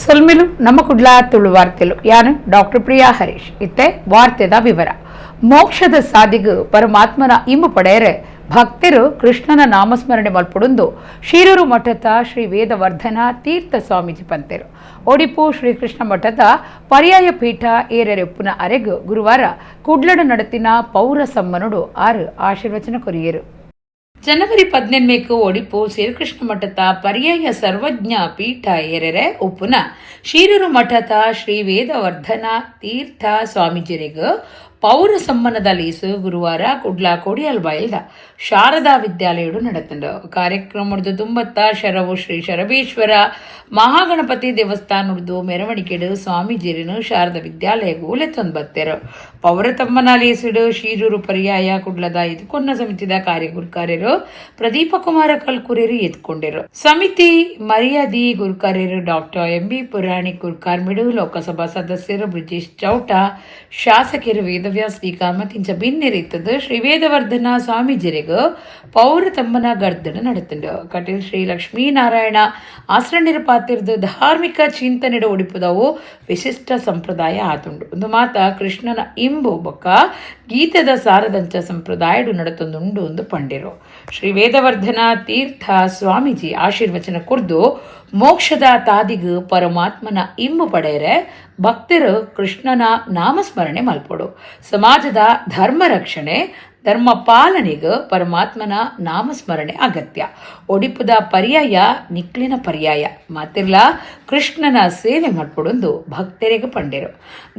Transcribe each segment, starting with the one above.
ಸೊಲ್ಮೆಲು ನಮ್ಮ ಕುಡ್ಲ ತುಳು ವಾರ್ತೆಲು. ಯಾನು ಡಾಕ್ಟರ್ ಪ್ರಿಯಾ ಹರೀಶ್. ಇತ್ತೆ ವಾರ್ತೆದ ವಿವರ. ಮೋಕ್ಷದ ಸಾದಿಗು ಪರಮಾತ್ಮನ ಇಂಬು ಪಡೆಯರೆ ಭಕ್ತರು ಕೃಷ್ಣನ ನಾಮಸ್ಮರಣೆ ಮಲ್ಪುಡುಂದು ಶಿರೂರು ಮಠದ ಶ್ರೀ ವೇದವರ್ಧನ ತೀರ್ಥ ಸ್ವಾಮೀಜಿ ಪಂತೆರು. ಒಡಿಪು ಶ್ರೀಕೃಷ್ಣ ಮಠದ ಪರ್ಯಾಯ ಪೀಠ ಏರೆರೆಪ್ಪುನ ಅರೆಗು ಗುರುವಾರ ಕುಡ್ಲಡು ನಡತಿನ ಪೌರ ಸಮ್ಮನುಡು ಆರು ಆಶೀರ್ವಚನ ಕೊರಿಯರು. ಜನವರಿ 18ಕ್ಕೆ ಒಡಿಪು ಶ್ರೀಕೃಷ್ಣ ಮಠದ ಪರ್ಯಾಯ ಸರ್ವಜ್ಞ ಪೀಠ ಏರೆರೆ ಉಪ್ಪುನ ಶಿರೂರು ಮಠದ ಶ್ರೀ ವೇದವರ್ಧನ ತೀರ್ಥ ಸ್ವಾಮೀಜಿರಿಗೂ ಪೌರ ಸಮ್ಮನದ ಲೀಸು ಗುರುವಾರ ಕುಡ್ಲ ಕೊಡಿಯಲ್ ಬಯಲ್ದ ಶಾರದಾ ವಿದ್ಯಾಲಯಡು ನಡತಂಡು. ಕಾರ್ಯಕ್ರಮದ ತುಂಬತ್ತ ಶರವು ಶ್ರೀ ಶರಬೇಶ್ವರ ಮಹಾಗಣಪತಿ ದೇವಸ್ಥಾನದ್ದು ಮೆರವಣಿಗೆಡು ಸ್ವಾಮೀಜಿರಿನು ಶಾರದಾ ವಿದ್ಯಾಲಯಗೂ ಲೆತ್ತೊಂದು ಬತ್ತೆರು. ಪೌರ ತಮ್ಮನ ಲೇಸುಡು ಶೀರೂರು ಪರ್ಯಾಯ ಕುಡ್ಲದ ಇದುಕೊನ್ನ ಸಮಿತಿದ ಕಾರ್ಯಗುರುಕಾರ್ಯರು ಪ್ರದೀಪ ಕುಮಾರ ಕಲ್ಕುರೇರು ಎತ್ಕೊಂಡಿರು. ಸಮಿತಿ ಮರ್ಯಾದಿ ಗುರುಕಾರ್ಯರು doctor M B Puranik ಗುರುಕಾರ್ಮಿಡು, Lok Sabha ಸದಸ್ಯರು ಬ್ರಿಜೇಶ್ ಚೌಟ, ಶಾಸಕರು ವೇದವ್ಯಾಸ್ ಡಿ ಕಾಮತ್ ಇಂಚ ಬಿನ್ನೆರಿತ್ತದು ಶ್ರೀ ವೇದವರ್ಧನ ಸ್ವಾಮೀಜಿರಿಗೂ ಪೌರ ತಮ್ಮನ ಗರ್ದನ ನಡತುಂಡು. ಕಟೀಲ್ ಶ್ರೀ ಲಕ್ಷ್ಮೀನಾರಾಯಣ ಆಸರಣಿರ ಪಾತಿರ್ದು ಧಾರ್ಮಿಕ ಚಿಂತನೆಡ ಒಡಿಪುದವು ವಿಶಿಷ್ಟ ಸಂಪ್ರದಾಯ ಆತುಂಡು. ಒಂದು ಮಾತ ಕೃಷ್ಣನ ಇಂಬು ಬೊಕ್ಕ ಗೀತದ ಸಾರದಂಚ ಸಂಪ್ರದಾಯಡು ನಡತೊಂದುಂಡು ಒಂದು ಪಂಡಿರು. ಶ್ರೀ ವೇದವರ್ಧನ ತೀರ್ಥ ಸ್ವಾಮೀಜಿ ಆಶೀರ್ವಚನ ಕುರ್ದು, ಮೋಕ್ಷದ ತಾದಿಗು ಪರಮಾತ್ಮನ ಇಂಬು ಪಡೆಯರೆ ಭಕ್ತರು ಕೃಷ್ಣನ ನಾಮಸ್ಮರಣೆ ಮಲ್ಪೊಡು. ಸಮಾಜದ ಧರ್ಮ ರಕ್ಷಣೆ, ಧರ್ಮ ಪಾಲನೆಗೆ ಪರಮಾತ್ಮನ ನಾಮಸ್ಮರಣೆ ಅಗತ್ಯ. ಒಡಿಪುದ ಪರ್ಯಾಯ ನಿಕ್ಲಿನ ಪರ್ಯಾಯ, ಮಾತಿರ್ಲ ಕೃಷ್ಣನ ಸೇವೆ ಮಲ್ಪೊಡೊಂದು ಭಕ್ತರಿಗೆ ಪಂಡೆರು.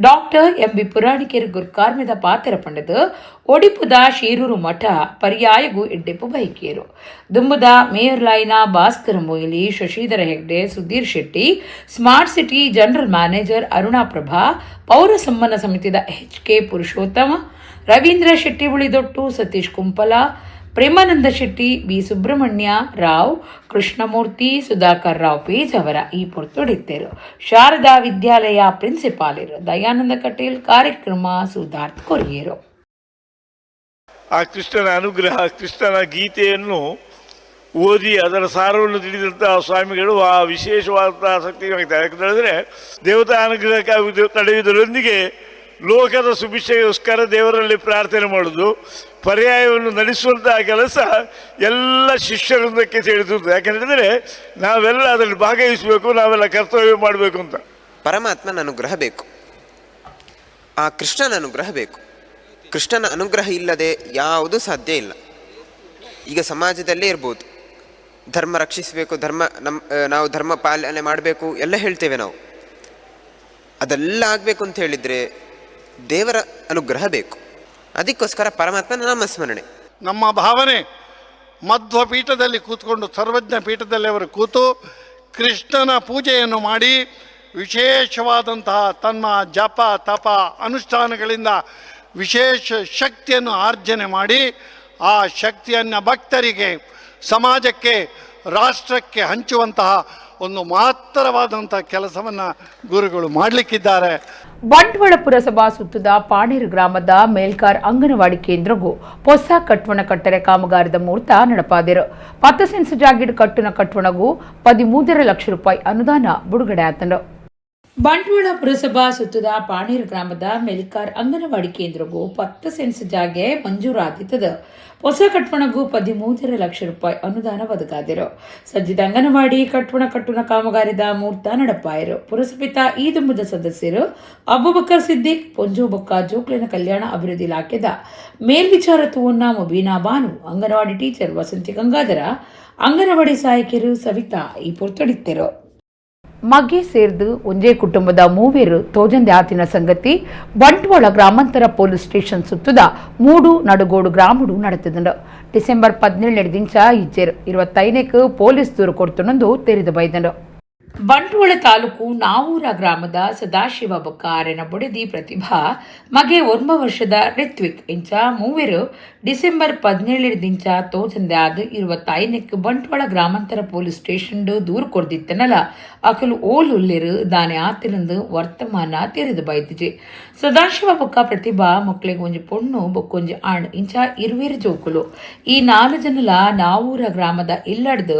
Doctor M B ಪುರಾಣಿಕೆರು ಗುರ್ಕಾರ್ಮಿದ ಪಾತ್ರ ಪಂಡದು ಒಡಿಪುದ ಶೀರೂರು ಮಠ ಪರ್ಯಾಯಗೂ ಎಡ್ಡೆಪ್ಪು ಬೈಕಿಯರು. ದುಂಬುದ ಮೇಯರ್ ಲಾಯಿನ Bhaskara Moily, Shashidhara Hegde, Sudhir Shetty, smart city general manager Aruna Prabha, ಪೌರ ಸಮ್ಮನ ಸಮಿತಿದ ಎಚ್ ಕೆ ಪುರುಷೋತ್ತಮ, ರವೀಂದ್ರ ಶೆಟ್ಟಿ ಉಳಿದೊಟ್ಟು, ಸತೀಶ್ ಕುಂಪಲ, ಪ್ರೇಮಾನಂದ ಶೆಟ್ಟಿ, ಬಿ ಸುಬ್ರಹ್ಮಣ್ಯ ರಾವ್, ಕೃಷ್ಣಮೂರ್ತಿ, ಸುಧಾಕರ್ ರಾವ್ ಪೇಜವರ ಈ ಪೊರ್ತುಡಿತ್ತೇರು. ಶಾರದಾ ವಿದ್ಯಾಲಯ ಪ್ರಿನ್ಸಿಪಾಲರು ದಯಾನಂದ ಕಟೀಲ್ ಕಾರ್ಯಕ್ರಮ ಸುಧಾರ್ಥ ಕೊರಿಯರು. ಆ ಕೃಷ್ಣನ ಅನುಗ್ರಹ, ಕೃಷ್ಣನ ಗೀತೆಯನ್ನು ಓದಿ ಅದರ ಸಾರವನ್ನು ತಿಳಿದಂತಹ ಸ್ವಾಮಿಗಳು ಆ ವಿಶೇಷವಾದಂತಹ ಆಸಕ್ತಿ ಆಗ್ತಾರೆ. ಯಾಕಂತ ಹೇಳಿದ್ರೆ, ದೇವತಾ ಅನುಗ್ರಹಕ್ಕಾಗಿ ತಡೆಯುವುದರೊಂದಿಗೆ ಲೋಕದ ಸುಭಿಕ್ಷೆಗೋಸ್ಕರ ದೇವರಲ್ಲಿ ಪ್ರಾರ್ಥನೆ ಮಾಡೋದು, ಪರ್ಯಾಯವನ್ನು ನಡೆಸುವಂತಹ ಕೆಲಸ ಎಲ್ಲ ಶಿಷ್ಯವೃಂದಕ್ಕೆ ಸೇರಿಸುವುದು. ಯಾಕಂತ ಹೇಳಿದ್ರೆ, ನಾವೆಲ್ಲ ಅದರಲ್ಲಿ ಭಾಗವಹಿಸಬೇಕು, ನಾವೆಲ್ಲ ಕರ್ತವ್ಯ ಮಾಡಬೇಕು ಅಂತ. ಪರಮಾತ್ಮನ ಅನುಗ್ರಹ ಬೇಕು, ಆ ಕೃಷ್ಣನ ಅನುಗ್ರಹ ಬೇಕು. ಕೃಷ್ಣನ ಅನುಗ್ರಹ ಇಲ್ಲದೆ ಯಾವುದೂ ಸಾಧ್ಯ ಇಲ್ಲ. ಈಗ ಸಮಾಜದಲ್ಲೇ ಇರ್ಬೋದು, ಧರ್ಮ ರಕ್ಷಿಸಬೇಕು, ಧರ್ಮ ನಮ್ಮ ನಾವು ಧರ್ಮ ಪಾಲನೆ ಮಾಡಬೇಕು, ಎಲ್ಲ ಹೇಳ್ತೇವೆ ನಾವು. ಅದೆಲ್ಲ ಆಗಬೇಕು ಅಂತ ಹೇಳಿದರೆ ದೇವರ ಅನುಗ್ರಹ ಬೇಕು. ಅದಕ್ಕೋಸ್ಕರ ಪರಮಾತ್ಮನ ನಾಮಸ್ಮರಣೆ. ನಮ್ಮ ಭಾವನೆ, ಮಧ್ವ ಪೀಠದಲ್ಲಿ ಕೂತ್ಕೊಂಡು, ಸರ್ವಜ್ಞ ಪೀಠದಲ್ಲಿ ಅವರು ಕೂತು ಕೃಷ್ಣನ ಪೂಜೆಯನ್ನು ಮಾಡಿ, ವಿಶೇಷವಾದಂತಹ ತಮ್ಮ ಜಪ ತಪ ಅನುಷ್ಠಾನಗಳಿಂದ ವಿಶೇಷ ಶಕ್ತಿಯನ್ನು ಆರ್ಜನೆ ಮಾಡಿ, ಆ ಶಕ್ತಿಯನ್ನು ಭಕ್ತರಿಗೆ, ಸಮಾಜಕ್ಕೆ, ರಾಷ್ಟ್ರಕ್ಕೆ ಹಂಚುವಂತಹ ಒಂದು ಮಹತ್ತರವಾದಂಥ ಕೆಲಸವನ್ನು ಗುರುಗಳು ಮಾಡಲಿಕ್ಕಿದ್ದಾರೆ. ಬಂಟ್ವಾಳ ಪುರಸಭಾ ಸುತ್ತದ ಪಾಣೇರು ಗ್ರಾಮದ ಮೇಲ್ಕಾರ್ ಅಂಗನವಾಡಿ ಕೇಂದ್ರಗೂ ಹೊಸ ಕಟ್ವಣ ಕಟ್ಟರೆ ಕಾಮಗಾರಿದ ಮುಹೂರ್ತ ನಡಪಾದಿರು. 10 ಸೆನ್ಸ್ ಜಾಗಿಡ್ ಕಟ್ಟುನ ಕಟ್ವಣಗೂ 13.5 ಲಕ್ಷ ರೂಪಾಯಿ ಅನುದಾನ ಬಿಡುಗಡೆ ಆತನು. ಬಂಟ್ವಾಳ ಪುರಸಭಾ ಸುತ್ತದ ಪಾಣೇರು ಗ್ರಾಮದ ಮೆಲ್ಕಾರ್ ಅಂಗನವಾಡಿ ಕೇಂದ್ರಗೂ 10 ಸೆನ್ಸ್ ಜಾಗೆ ಮಂಜೂರಾದಿತ್ತದ. ಹೊಸ ಕಟ್ವಣಗೂ 13.5 ಲಕ್ಷ ರೂಪಾಯಿ ಅನುದಾನ ಒದಗಾದಿರು. ಸಜ್ಜಿದ ಅಂಗನವಾಡಿ ಕಟ್ವಣ ಕಟ್ಟುನ ಕಾಮಗಾರಿದ ಮುಹೂರ್ತ ನಡಪಾಯರು. ಪುರಸಭೆತ ಈ ದುಂಬುದ ಸದಸ್ಯರು ಅಬುಬಕರ್ ಸಿದ್ದಿಕ್, ಪೊಂಜೋ ಬೊಕ್ಕ ಜೋಕ್ಲಿನ ಕಲ್ಯಾಣ ಅಭಿವೃದ್ಧಿ ಇಲಾಖೆದ ಮೇಲ್ವಿಚಾರ ತೂವನ್ನ ಮುಬೀನಾ ಬಾನು, ಅಂಗನವಾಡಿ ಟೀಚರ್ ವಸಂತಿ ಗಂಗಾಧರ, ಅಂಗನವಾಡಿ ಸಹಾಯಕಿಯರು ಸವಿತಾ ಈ ಪೊರ್ತಡಿತ್ತೆರು. ಮಗೆ ಸೇರ್ದು ಒಂಜೇ ಕುಟುಂಬದ ಮೂವೆರು ತೋಜಂದೆ ಆತಿನ ಸಂಗತಿ ಬಂಟ್ವಾಳ ಗ್ರಾಮಾಂತರ ಪೊಲೀಸ್ ಸ್ಟೇಷನ್ ಸುತ್ತದ ಮೂಡು ನಡುಗೋಡು ಗ್ರಾಮಡು ನಡೆತದಂಡು. ಡಿಸೆಂಬರ್ 17 ದಿಂಚ ಇಜ್ಜೆರ್, 25ಕ್ಕೆ ಪೊಲೀಸ್ ದೂರು ಕೊಡ್ತನೊಂದು ತೆರೆದು ಬೈದಂಡು. ಬಂಟ್ವಾಳ ತಾಲೂಕು ನಾವೂರ ಗ್ರಾಮದ ಸದಾಶಿವ ಬೊಕ್ಕ ಆರೆನ ಬೊಡೆದಿ ಪ್ರತಿಭಾ, ಮಗೆ 9 ವರ್ಷದ ರಿತ್ವಿಕ್ ಇಂಚ ಮೂವೆರು ಡಿಸೆಂಬರ್ 17 ದಿಂಚ ತೋಜಂದೆ ಆದ್ 25ಕ್ಕೆ ಬಂಟ್ವಾಳ ಗ್ರಾಮಾಂತರ ಪೊಲೀಸ್ ಸ್ಟೇಷನ್ ದೂರು ಕೊರ್ದಿತ್ತನಲ. ಅಕಲು ಓಲುಲ್ಲೆರು ದಾನೆ ಆತಿರಂದು ವರ್ತಮಾನ ತೆರೆದು ಬೈದಿಜಿ. ಸದಾಶಿವ ಬೊಕ್ಕ ಪ್ರತಿಭಾ ಮಕ್ಕಳಿಗೆ ಒಂಜಿ ಪೊಣ್ಣು ಬೊಕ್ಕೊಂಜಿ ಆಣ್ ಇಂಚ ಇರುವೆರು ಜೋಕುಲು. ಈ 4 ಜನಲ ನಾವೂರ ಗ್ರಾಮದ ಇಲ್ಲಡ್ದು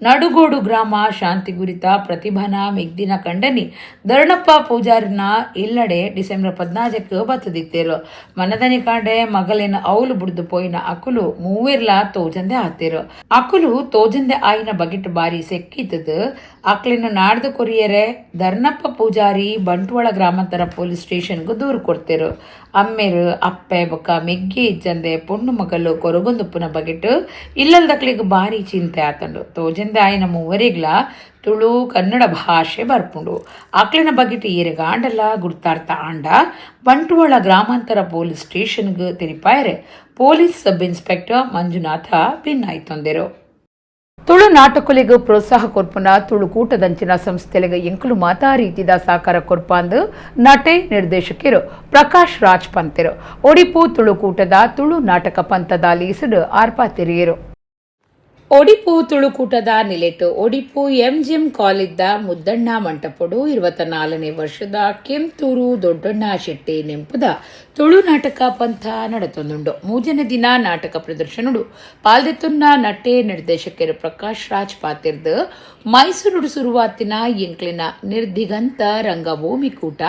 ನಡುಗೋಡು ಗ್ರಾಮ ಶಾಂತಿಗುರಿತ ಪ್ರತಿಭಾನ ಮೆಗ್ದಿನ ಕಂಡನಿ ಧರ್ಣಪ್ಪ ಪೂಜಾರಿನ ಇಲ್ಲಡೆ ಡಿಸೆಂಬರ್ 14ಕ್ಕೆ ಬತ್ತದಿತ್ತೇರು. ಮನದನಿ ಕಾಂಡೆ ಮಗಲಿನ ಔಲು ಬುಡ್ದು ಪೋಯಿನ ಅಕುಲು ಮೂವೆರ್ಲ ತೋಜಂದೆ ಆತೇರು. ಅಕುಲು ತೋಜಂದೆ ಆಯಿನ ಬಗೆಟ್ ಬಾರಿ ಸೆಕ್ಕಿತ್ತದು. ಅಕ್ಲಿನ ನಾಡ್ದು ಕೊರಿಯರೆ ಧರ್ಣಪ್ಪ ಪೂಜಾರಿ ಬಂಟ್ವಾಳ ಗ್ರಾಮಾಂತರ ಪೊಲೀಸ್ ಸ್ಟೇಷನ್ಗೂ ದೂರು ಕೊಡ್ತೇರು. ಅಮ್ಮೇರು ಅಪ್ಪೆ ಬೊಕ್ಕ ಮೆಗ್ಗಿ ಇಜ್ಜಂದೆ ಪೊಣ್ಣು ಮಗಲು ಕೊರಗೊಂದುಪ್ಪುನ ಬಗೆಟ್ ಇಲ್ಲಲ್ದಕ್ಲಿಗೆ ಬಾರಿ ಚಿಂತೆ ಆತಂಡು. ತೋಜಂದೆ ಆಯಿನ ಮೂವರಿಗ್ಲ ತುಳು ಕನ್ನಡ ಭಾಷೆ ಬರ್ಪುಂಡು. ಅಕ್ಲಿನ ಬಗೆಟ್ ಏರೆಗಾಂಡಲ ಗುರ್ತಾರ್ಥ ಆಂಡ ಬಂಟ್ವಾಳ ಗ್ರಾಮಾಂತರ ಪೊಲೀಸ್ ಸ್ಟೇಷನ್ಗೆ ತೆರಿಪಾಯರೆ police sub inspector Manjunatha ಭಿನ್ನಾಯ್ತೊಂದಿರು. Tulu ನಾಟಕಲಿಗೂ ಪ್ರೋತ್ಸಾಹ ಕೊರ್ಪುನ ತುಳುಕೂಟದಂಚಿನ ಸಂಸ್ಥೆಲಿಗೆ ಎಂಕುಲು ಮಾತಾ ರೀತಿದ ಸಾಕಾರ ಕೊರ್ಪಾಂದು ನಟೆ ನಿರ್ದೇಶಕರು ಪ್ರಕಾಶ್ ರಾಜ್ ಪಂತೆರು. ಒಡಿಪು ತುಳುಕೂಟದ ತುಳು ನಾಟಕ ಪಂಥದ ಲೀಸುಡು ಆರ್ಪಾತಿರಿಯರು. ಒಡಿಪು ತುಳುಕೂಟದ ನಿಲೆಟು ಒಡಿಪು ಎಂಜಿಎಂ ಕಾಲಿದ್ದ ಮುದ್ದಣ್ಣ ಮಂಟಪಡು 24ನೇ ವರ್ಷದ ಕೆಂತೂರು ದೊಡ್ಡಣ್ಣ ಶೆಟ್ಟಿ ನೆಂಪುದ ತುಳು ನಾಟಕ ಪಂಥ ನಡೆತೊಂದುಂಡು. 3ನೇ ದಿನ ನಾಟಕ ಪ್ರದರ್ಶನಡು ಪಾಲ್ದೆತ್ತುನ್ನ ನಟೆ ನಿರ್ದೇಶಕರು ಪ್ರಕಾಶ್ ರಾಜ್ ಪಾತಿರ್ದು ಮೈಸೂರುಡು ಸುರುವಾತಿನ ಎಂಕ್ಲಿನ ನಿರ್ದಿಗಂತ ರಂಗಭೂಮಿ ಕೂಟ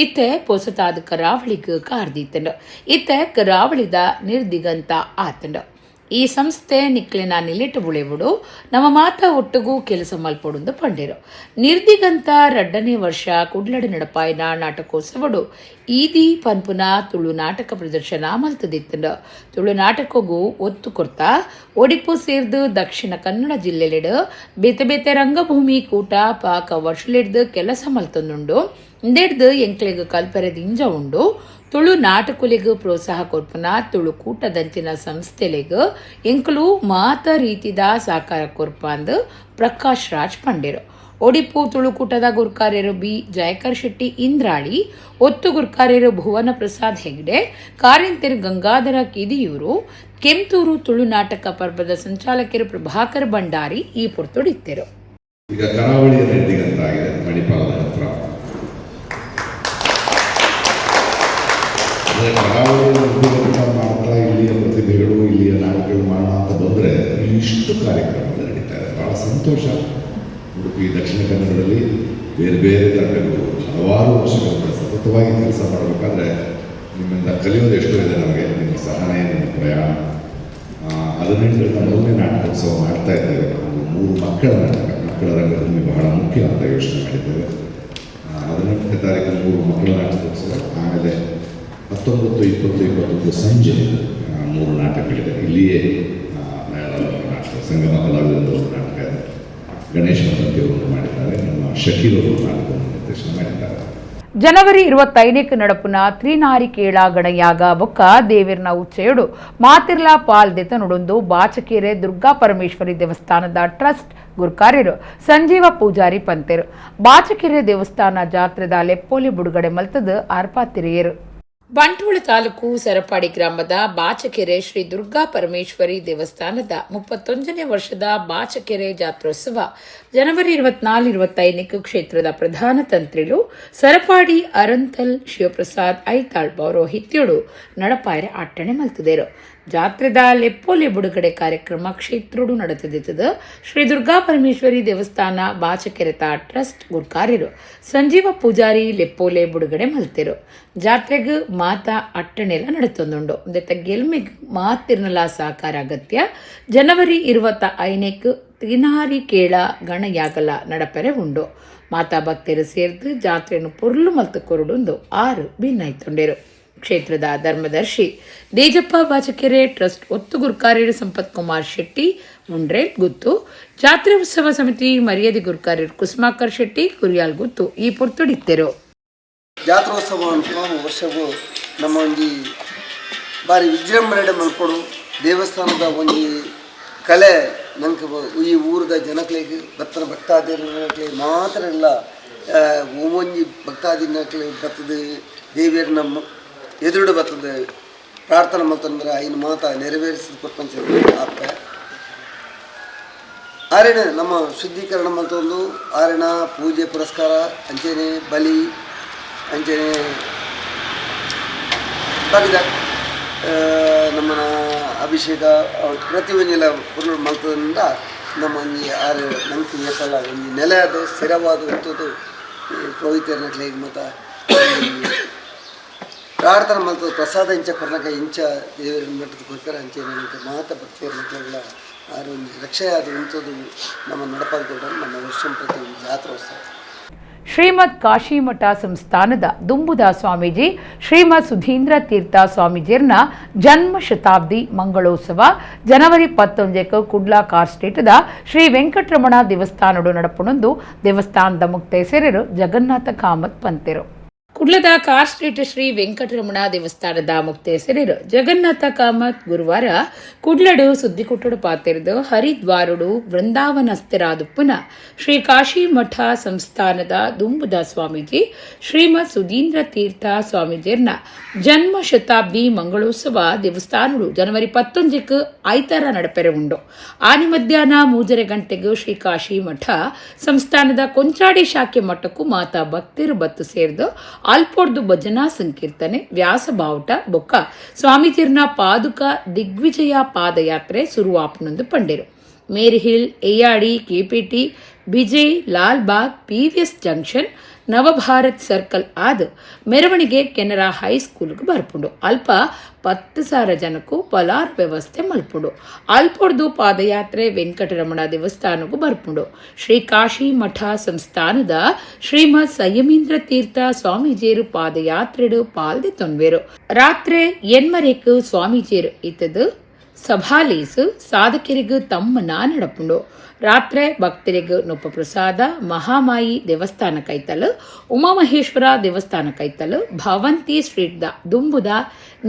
ಇತ್ತೆ ಪೊಸತಾದ ಕರಾವಳಿಗೆ ಕಾರ್ದೀತಂಡು. ಇತ್ತೆ ಕರಾವಳಿದ ನಿರ್ದಿಗಂತ ಆತಂಡು. ಈ ಸಂಸ್ಥೆ ನಿಕ್ಲಿನ ನಿಲ್ಲಿಟ್ಟು ಬುಳೆಬುಡು ನಮ್ಮ ಮಾತ ಒಟ್ಟುಗೂ ಕೆಲಸ ಮಲ್ಪೊಡುಂದು ಪಂಡೇರು. ನಿರ್ದಿಗಂತ 2ನೇ ವರ್ಷ ಕುಡ್ಲಡಿ ನಡಪಾಯಿನ ನಾಟಕೋತ್ಸವಡು ಈದಿ ಪನ್ಪುನ ತುಳು ನಾಟಕ ಪ್ರದರ್ಶನ ಮಲ್ತದಿತ್ತಂಡು. ತುಳು ನಾಟಕಗೂ ಒತ್ತು ಕೊರ್ತಾ ಒಡಿಪು ಸೇರ್ದು ದಕ್ಷಿಣ ಕನ್ನಡ ಜಿಲ್ಲೆಲಿಡು ಬೇತೆ ಬೇತೆ ರಂಗಭೂಮಿ ಕೂಟ ಪಾಕ ವರ್ಷಲಿಡ್ದು ಕೆಲಸ ಮಲ್ತೊಂದುಂಡು. ಇಂದೆಡ್ದು ಎಂಕ್ಲೆಗ್ ಕಲ್ಪೆರೆದ ಇಂಜ ಉಂಡು. ತುಳು ನಾಟಕಲಿಗೂ ಪ್ರೋತ್ಸಾಹ ಕೊರ್ಪುನ ತುಳು ಕೂಟದಂಚಿನ ಸಂಸ್ಥೆಲೆಗ್ ಎಂಕುಲು ಮಾತ ರೀತಿದ ಸಾಕಾರ ಕೊರ್ಪಾಂದು ಪ್ರಕಾಶ್ ರಾಜ್ ಪಂಡೇರು. ಒಡಿಪು ತುಳುಕೂಟದ ಗುರ್ಕಾರ್ಯರು ಬಿ ಜಯಕರ್ ಶೆಟ್ಟಿ ಇಂದ್ರಾಳಿ, ಒತ್ತು ಗುರ್ಕಾರ್ಯರು ಭುವನ ಪ್ರಸಾದ್ ಹೆಗ್ಡೆ, ಕಾರಿಂತೆರು ಗಂಗಾಧರ ಕಿದಿಯೂರು, ಕೆಂತೂರು ತುಳು ನಾಟಕ ಪರ್ವದ ಸಂಚಾಲಕರು ಪ್ರಭಾಕರ್ ಭಂಡಾರಿ ಈ ಪೊರ್ತುಡಿತ್ತೆರು. ಈಗ ಕರಾವಳಿಯ ನಿರ್ದಿಗಂತ ಆಗಿದೆ ಮಣಿಪಾಲದ ಹತ್ರ. ಅಂದರೆ ಕರಾವಳಿಯ ನಿರ್ದಿಗಂತ ಮಾಡ್ತಾ ಇಲ್ಲಿಯ ಪ್ರತಿಭೆಗಳು ಇಲ್ಲಿಯ ನಾಟಕಗಳು ಮಾಡೋಣ ಅಂತ ಬಂದರೆ ಇಲ್ಲಿ ಇಷ್ಟು ಕಾರ್ಯಕ್ರಮಗಳು ನಡೀತಾ ಇದೆ. ಭಾಳ ಸಂತೋಷ. ಉಡುಪಿ ದಕ್ಷಿಣ ಕನ್ನಡದಲ್ಲಿ ಬೇರೆ ಬೇರೆ ತಂಡಗಳು ಹಲವಾರು ವರ್ಷಗಳಿಂದ ಸತತವಾಗಿ ಕೆಲಸ ಮಾಡಬೇಕಾದ್ರೆ ನಿಮ್ಮಿಂದ ಕಲಿಯೋದು ಎಷ್ಟೋ ಇದೆ ನಮಗೆ. ನಿಮ್ಮ ಸಹನೆ, ನಿಮ್ಮ ಪ್ರಯಾಣ. 18ರಿಂದ ಮೊದಲನೇ ನಾಟಕೋತ್ಸವ ಮಾಡ್ತಾ ಇದ್ದೇವೆ. ಒಂದು 3 ಮಕ್ಕಳ ನಾಟಕ, ಮಕ್ಕಳ ರಂಗಭೂಮಿ ಬಹಳ ಮುಖ್ಯ ಅಂತ ಯೋಚನೆ ಮಾಡಿದ್ದೇವೆ. 18ನೇ ತಾರೀಕು 3 ಮಕ್ಕಳ ನಾಟಕೋತ್ಸವ, ಆಮೇಲೆ 19, 20, 21 ಸಂಜೆ 3 ನಾಟಕಗಳಿದೆ. ಇಲ್ಲಿಯೇ ನಾಟಕ ಸಂಗಮ ಕಲಾವಿದರಿಂದ ಒಂದು ನಾಟಕ ಇದೆ. ಗಣೇಶ್ ಮತಂತಿಯವರು ಮಾಡಿದ್ದಾರೆ, ನಮ್ಮ ಶಕೀಲ್ ಅವರು ನಾಟಕವನ್ನು ನಿರ್ದೇಶನ ಮಾಡಿದ್ದಾರೆ. ಜನವರಿ 25ಕ್ಕೆ ನಡಪುನ ತ್ರಿನಾರಿಕೇಳ ಗಣಯಾಗ ಬೊಕ್ಕ ದೇವಿರ್ನ ಉಚ್ಚೆಯಡು ಮಾತಿರ್ಲಾ ಪಾಲ್ ದೆತನುಡೊಂದು ಬಾಚಕೇರೆ ದುರ್ಗಾ ಪರಮೇಶ್ವರಿ ದೇವಸ್ಥಾನದ ಟ್ರಸ್ಟ್ ಗುರ್ಕಾರ್ಯರು ಸಂಜೀವ ಪೂಜಾರಿ ಪಂತೆರು. ಬಾಚಕೆರೆ ದೇವಸ್ಥಾನ ಜಾತ್ರೆದ ಲೆಪ್ಪೋಲಿ ಬುಡುಗಡೆ ಮಲ್ತದ ಆರ್ಪಾತಿರಿಯರು. ಬಂಟ್ವಾಳ ತಾಲೂಕು ಸರಪಾಡಿ ಗ್ರಾಮದ ಬಾಚಕೆರೆ ಶ್ರೀ ದುರ್ಗಾ ಪರಮೇಶ್ವರಿ ದೇವಸ್ಥಾನದ 31ನೇ ವರ್ಷದ ಬಾಚಕೆರೆ ಜಾತ್ರೋತ್ಸವ ಜನವರಿ 24, 25ಕ್ಕೆ ಕ್ಷೇತ್ರದ ಪ್ರಧಾನ ತಂತ್ರಿಲು ಸರಪಾಡಿ ಅರಂತಲ್ ಶಿವಪ್ರಸಾದ್ ಐತಾಳ್ ಪೌರೋಹಿತ್ಯಡು ನಡಪಾಯರೆ ಅಟ್ಟಣೆ ಮಲ್ತದೇರು. ಜಾತ್ರೆದ ಲೆಪ್ಪೋಲೆ ಬುಡುಗಡೆ ಕಾರ್ಯಕ್ರಮ ಕ್ಷೇತ್ರಡು ನಡೆದಿದ್ದದು. ಶ್ರೀ ದುರ್ಗಾ ಪರಮೇಶ್ವರಿ ದೇವಸ್ಥಾನ ಬಾಚಕೆರೆತ ಟ್ರಸ್ಟ್ ಗುರ್ಕಾರ್ಯರು ಸಂಜೀವ ಪೂಜಾರಿ ಲೆಪ್ಪೋಲೆ ಬುಡುಗಡೆ ಮಲ್ತಿರು. ಜಾತ್ರೆಗೆ ಮಾತಾ ಅಟ್ಟಣೆಲ್ಲ ನಡತೊಂದುಂಡು. ಗೆಲ್ಮೆಗ್ ಮಾತಿರ್ನಲ ಸಾಕಾರ ಅಗತ್ಯ. ಜನವರಿ 25ಕ್ಕೆ ತಿನಾರಿ ಕೇಳ ಗಣಯಾಗಲ ನಡಪೆರೆ ಉಂಡು. ಮಾತಾ ಭಕ್ತರು ಸೇರ್ದು ಜಾತ್ರೆಯನ್ನು ಪೊರ್ಲು ಮಲ್ತು ಕೊರಡುಂದು 6 ಭಿನ್ನಾಯ್ತೊಂಡೇರು. ಕ್ಷೇತ್ರದ ಧರ್ಮದರ್ಶಿ ದೇಜಪ್ಪ ಬಾಚಕೆರೆ ಟ್ರಸ್ಟ್ ಒತ್ತು ಗುರ್ಕಾರ್ಯರು ಸಂಪತ್ ಕುಮಾರ್ ಶೆಟ್ಟಿ ಮುಂಡ್ರೇಲ್ ಗುತ್ತು, ಜಾತ್ರೆ ಉತ್ಸವ ಸಮಿತಿ ಮರ್ಯಾದೆ ಗುರ್ಕಾರ್ಯರು ಕುಸುಮಾಕರ್ ಶೆಟ್ಟಿ ಕುರಿಯಾಲ್ ಗುತ್ತು ಈ ಪೊರ್ತುಡಿತ್ತೆರು. ಜಾತ್ರೋತ್ಸವ ವರ್ಷವೂ ನಮ್ಮ ಒಂಜಿ ಬಾರಿ ವಿಜೃಂಭಣೆ ಮಲ್ಪಡು ದೇವಸ್ಥಾನದ ಒಂಜಿ ಕಲೆ ನಂಗೆ ಈ ಊರದ ಜನಕ್ಲೆಗ್ ಬತ್ತನ ಭಕ್ತಾದಿನಕ್ಲೆ ಮಾತ್ರ ಇಲ್ಲ, ಒಂಜಿ ಭಕ್ತಾದಿನಕ್ಲೆ ಬತ್ತದ ದೇವಿಯರ್ ನಮ್ಮ ಎದುರುಡು ಬತ್ತದ ಪ್ರಾರ್ಥನೆ ಮಲ್ತಂದ್ರೆ ಐನು ಮಾತ ನೆರವೇರಿಸಿದ ಪ್ರಪಂಚ ಆಪ. ಆರೆಣ ನಮ್ಮ ಶುದ್ಧೀಕರಣ ಮಲ್ತೊಂದು ಆರೆಣ ಪೂಜೆ ಪುರಸ್ಕಾರ ಅಂಚನೆ ಬಲಿ ಅಂಚನೆ ಬಾಕಿದ ನಮ್ಮನ ಅಭಿಷೇಕ ಪ್ರತಿಯೊಂದಿಲ್ಲ ಪುರುಳು ಮಲ್ತದಿಂದ ನಮ್ಮ ಒಂಜಿ ಆರು ನಂಗೆ ಏಪಲ್ಲ ಒಂಜಿ ನೆಲೆಯಾದ ಸ್ಥಿರವಾದ ಉಂತದ್ದು ಪುರೋಹಿತರನಕ್ಲೆ ಮತ ಪ್ರಾರ್ಥನೆ ಮಲ್ತದ ಪ್ರಸಾದ ಇಂಚ ಕೊರ್ನಕ ಇಂಚ ದೇವರ ಮಟ್ಟದ ಕೊರ್ಕರ ಅಂಚೆ ನನಗೆ ಮಾತ ಭಕ್ತಿಯರ ಆರು ಒಂಜಿ ರಕ್ಷೆಯಾದ ಉಂತದ್ದು ನಮ್ಮ ನಡಪಾದ ನಮ್ಮ ವರ್ಷ ಪ್ರತಿ ಒಂದು ಜಾತ್ರೋತ್ಸವ. ಶ್ರೀಮದ್ ಕಾಶಿಮಠ ಸಂಸ್ಥಾನದ ದುಂಬುದ ಸ್ವಾಮೀಜಿ ಶ್ರೀಮದ್ ಸುಧೀಂದ್ರ ತೀರ್ಥ ಸ್ವಾಮೀಜಿಯರ್ನ ಜನ್ಮ ಶತಾಬ್ದಿ ಮಂಗಳೋತ್ಸವ ಜನವರಿ 11ಕ್ಕೆ ಕುಡ್ಲಾ ಕಾರ್ ಸ್ಟ್ರೀಟ್ದ ಶ್ರೀ ವೆಂಕಟರಮಣ ದೇವಸ್ಥಾನಡು ನಡಪುಣೊಂದು ದೇವಸ್ಥಾನದ ಮುಕ್ತೇಸರರು ಜಗನ್ನಾಥ ಕಾಮತ್ ಪಂತೆರು. ಕುಡ್ಲದ ಕಾರ್ ಸ್ಟ್ರೀಟ್ ಶ್ರೀ ವೆಂಕಟರಮಣ ದೇವಸ್ಥಾನದ ಮುಕ್ತೇಸರರು ಜಗನ್ನಾಥ ಕಾಮತ್ ಗುರುವಾರ ಕುಡ್ಲಡು ಸುದ್ದಿಕುಟ್ಟಡು ಪಾತೆರೆದು ಹರಿದ್ವಾರುಡು ವೃಂದಾವನಸ್ಥರಾದುಪ್ಪುನ ಶ್ರೀ ಕಾಶಿಮಠ ಸಂಸ್ಥಾನದ ದುಂಬುದ ಸ್ವಾಮೀಜಿ ಶ್ರೀಮದ್ ಸುಧೀಂದ್ರ ತೀರ್ಥ ಸ್ವಾಮೀಜಿಯರ್ನ ಜನ್ಮ ಶತಾಬ್ದಿ ಮಂಗಳೋತ್ಸವ ದೇವಸ್ಥಾನಡು ಜನವರಿ 11ಕ್ಕೆ ಐತಾರ ನಡಪೆರೆ ಉಂಡು. ಆನಿ ಮಧ್ಯಾಹ್ನ 3:30 ಗಂಟೆಗೆ ಶ್ರೀ ಕಾಶಿಮಠ ಸಂಸ್ಥಾನದ ಕೊಂಚಾಡಿ ಶಾಖೆ ಮಠಕ್ಕೂ ಮಾತಾ ಭಕ್ತರು ಬತ್ತು ಸೇರಿದು ಅಲ್ಪೊಡ್ದು ಭಜನಾ ಸಂಕೀರ್ತನೆ ವ್ಯಾಸ ಬಾವುಟ ಬೊಕ್ಕ ಸ್ವಾಮೀಜಿರ್ನ ಪಾದುಕ ದಿಗ್ವಿಜಯ ಪಾದಯಾತ್ರೆ ಸುರುವಾಪನೊಂದು ಪಂಡೆರು. Maryhill, Eyyadi, KPT, Bejai, Lalbagh, PVS junction, Navabharat circle ಆದ ಮೆರವಣಿಗೆ ಕೆನರಾ ಹೈಸ್ಕೂಲ್ಗೆ ಬರ್ಪುಂಡು. ಅಲ್ಪ 10,000 ಜನಕ್ಕೂ ಪಲಾರ್ ವ್ಯವಸ್ಥೆ ಮಲ್ಪುಂಡು. ಅಲ್ಪೊಡ್ದು ಪಾದಯಾತ್ರೆ ವೆಂಕಟರಮಣ ದೇವಸ್ಥಾನಕ್ಕೂ ಬರ್ಪುಂಡು. ಶ್ರೀ ಕಾಶಿ ಮಠ ಸಂಸ್ಥಾನದ ಶ್ರೀಮದ್ ಸಂಯಮೀಂದ್ರ ತೀರ್ಥ ಸ್ವಾಮೀಜಿಯರು ಪಾದಯಾತ್ರೆಡು ಪಾಲ್ದೆ ತೊನ್ವೇರು. ರಾತ್ರಿ ಎನ್ಮರೇಕು ಸ್ವಾಮೀಜಿಯರು ಇತ್ತದು ಸಭಾಲೇಸು ಸಾಧಕರಿಗೂ ತಮ್ಮನ ನಡಪುಂಡು. ರಾತ್ರೆ ಭಕ್ತರಿಗೂ ನೊಪ್ಪ ಪ್ರಸಾದ ಮಹಾಮಾಯಿ ದೇವಸ್ಥಾನ ಕೈತಲು, ಉಮಾಮಹೇಶ್ವರ ದೇವಸ್ಥಾನ ಕೈತಲು, ಭವಂತಿ ಸ್ಟ್ರೀಟ್ the ದುಂಬುದ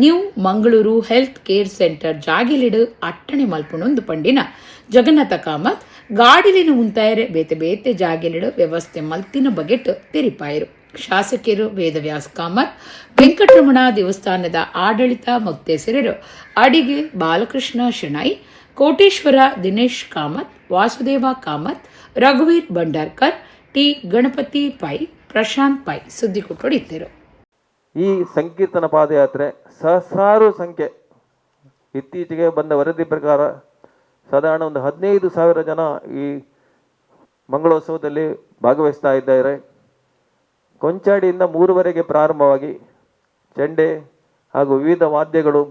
new Mangaluru health care centre ಜಾಗಿಲಿಡು ಅಟ್ಟಣೆ ಮಲ್ಪುಣೊಂದು ಪಂಡಿನ ಜಗನ್ನಾಥ ಕಾಮತ್ ಗಾಡಿಲಿನ ಉಂತಾಯರೆ ಬೇತೆ ಬೇತೆ ಜಾಗಿಲಿಡು ವ್ಯವಸ್ಥೆ ಮಲ್ತಿನ ಬಗೆಟ್ ತೆರಿಪಾಯರು. ಶಾಸಕರು ವೇದವ್ಯಾಸ್ ಕಾಮತ್, ವೆಂಕಟರಮಣ ದೇವಸ್ಥಾನದ ಆಡಳಿತ ಮೊಕ್ತೇಸರರು ಅಡಿಗೆ ಬಾಲಕೃಷ್ಣ ಶೆಣೈ, ಕೋಟೇಶ್ವರ ದಿನೇಶ್ ಕಾಮತ್, ವಾಸುದೇವ ಕಾಮತ್, ರಘುವೀರ್ ಭಂಡಾರ್ಕರ್, ಟಿ ಗಣಪತಿ ಪೈ, ಪ್ರಶಾಂತ್ ಪೈ ಸುದ್ದಿ ಕೊಟ್ಟೊಡಿದ್ದರು. ಈ ಸಂಕೀರ್ತನ ಪಾದಯಾತ್ರೆ ಸಹಸ್ರಾರು ಸಂಖ್ಯೆ, ಇತ್ತೀಚೆಗೆ ಬಂದ ವರದಿ ಪ್ರಕಾರ ಸಾಧಾರಣ ಒಂದು 15,000 ಜನ ಈ ಮಂಗಳೋತ್ಸವದಲ್ಲಿ ಭಾಗವಹಿಸ್ತಾ ಇದ್ದಾರೆ. ಕೊಂಚಾಡಿಯಿಂದ 3ವರೆಗೆ ಪ್ರಾರಂಭವಾಗಿ ಚೆಂಡೆ ಹಾಗೂ ವಿವಿಧ ವಾದ್ಯಗಳು,